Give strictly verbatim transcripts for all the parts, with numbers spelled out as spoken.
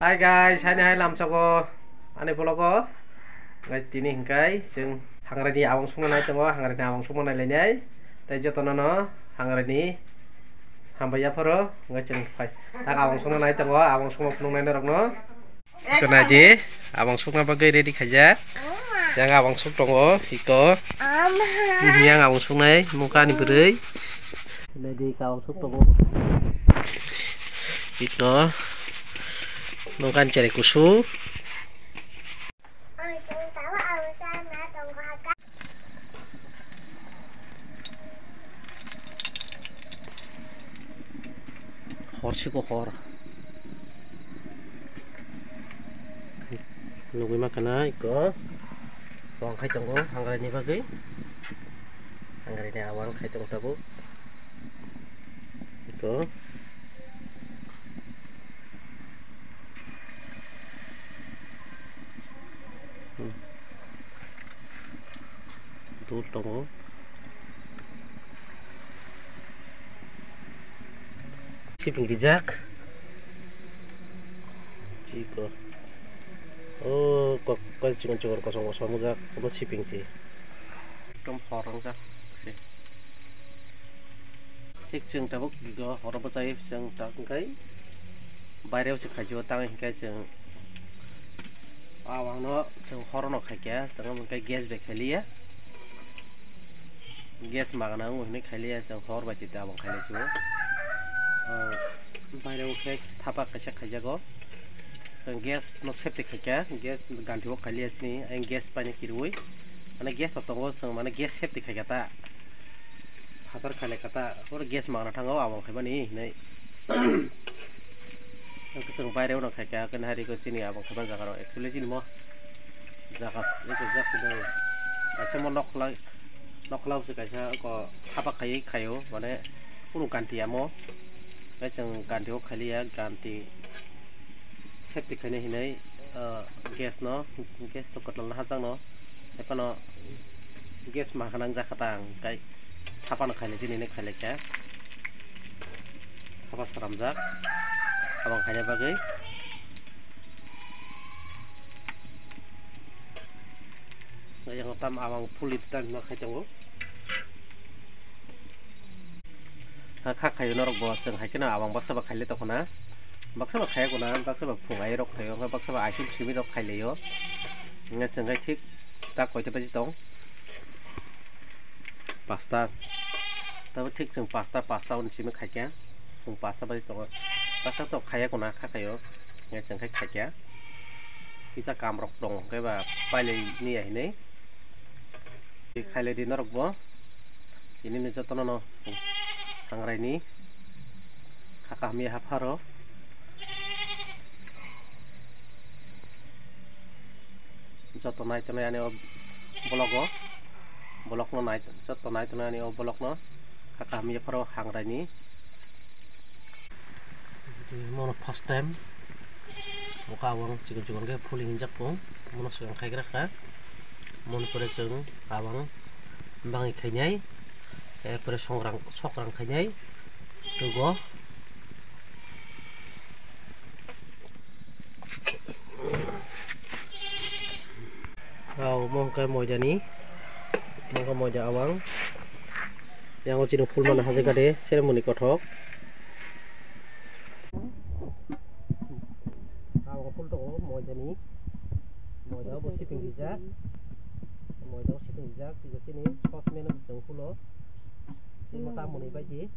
Hi guys, haini hai lamsogo ani vlog o. Guys, tini hingkai chwng hangrani awang sungna nai tongo, hangrani awang sungma nai lainai. Tei jotono no hangrani hambai yapharo, guys, chwng phai. Tak awang sungna nai tongo, awang sungma phunuk nai norokno. Iko nai di, awang sukna bagwi ready khaijak. Yang awang suk tongo, iko. Yang awang suknai, mukha ni bwrwi. Nai di, iko awang suk tongo. Iko. Mukha ni cherai kusu. Hor siko hor. Nugwi mankha na iko. Tong khai tongo, hangrai ni bagwi. Hangrai ni awang khai tongo tabuk. Iko. Hmm. Dul tongo. Siping rijak. Chiko. Oh, kok, kok chikon chikon kosong kosong rijak. Obo siping si. Ekdom hor wngjak se. Thik chwng tabuk bigo horo bwchai chwng ta hwnkhe baireo se khaijio tang hwnkhe chwng awangno chwng horono khaikha tang hwnkhe gas bai khailiya gas magana wng hwnwi khailiya chwng hor bai se tabuk khailai chwng baireo khe thapa kaisa khaijago chwng gas no safety khaikha gas ganti o khailiya chini ayang gas paina kirui mane gas rok tongo chwng mane gas safety khaikha ta. Hajar khailai kha ta, oro gas magna thango, abang khaimani hinwi. Hwnkhe chwng baireo no khaikha, khe hari khe chini abang khaimani jaga rok, actually chini mo jaga se, eko jak se dong. Kaisa mo nok khwlai, nok khwlai se kaisa eko haba khaiwi khaio, mane kunu ganti ya mo. Tei chwng ganti o khailiya, ganti safety khaina hinwi, ah, gas no, gas to kwtal no hajak no. Tei phano gas ma khanang jak kha ta ang, kai thapano khailai chini hinwi khailai kha. Thapa sramjak, abang khaina bagwi. Yang tam abang fully tan ma khai tongo. Ha, kha khaio norok bo, chwng hai kheno abang baksa ba khailai tongkho na. Baksa ba khaiya kona, baksa ba phung ai rok khaio, baksa ba ice cream simi rok khailaio. Hwnkhe chwng hai thik ta koita baji tong? Pasta. Tabo thik chwng pasta, pasta hwn simi khaikha. Chwng pasta baji tongo. Baksa to khaiya kona, kha khaio. Hwnkhe chwng khai khaikha. Kisa kam rok tong khe ba pailai ni ya hinwi. Khailai di norok bo. Tini ni jotono no hangrai ni khaka hamya hapharo joto nai tongnai ani o vlog o, vlog no nai joto nai tongnai ani o vlog no khaka hamya pharo hangrai ni. Mono first time o kawang chikon chikon khe phuling hinjak po, mono swkang khai gra kha, mono pore chwng kawang bangwi khainai, er pore songrang sokrang khainai, tugo. Rao omo hwnkhe moidani, omo hwnkhe moida awang. Yang o chini phul mano hajakha de, ceremony kothok. Awang phul tongo moidani, moida bo siping rijak, moida bo siping rijak, tei chini sosmeno chwng phulo, tei mota mwnwi bai di.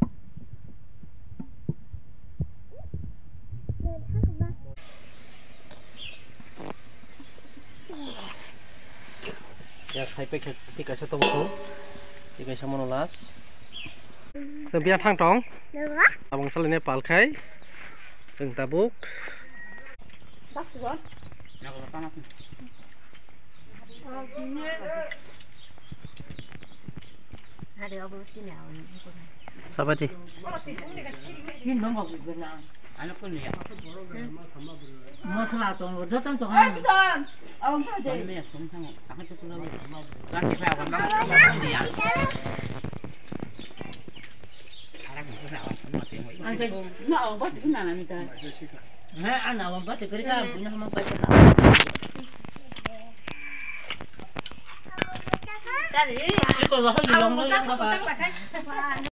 Ya khai pe khe tei kaisa tongo, tei kaisa mono last. Chwng biya thang tong. Abang salai ne pal khai. Chwng tabuk. Sabati. Mosla tongo, joto tongo. He, ana wa bati kari ka, buina hama pai ka. Tadi, iko lo hoi long lo long ba.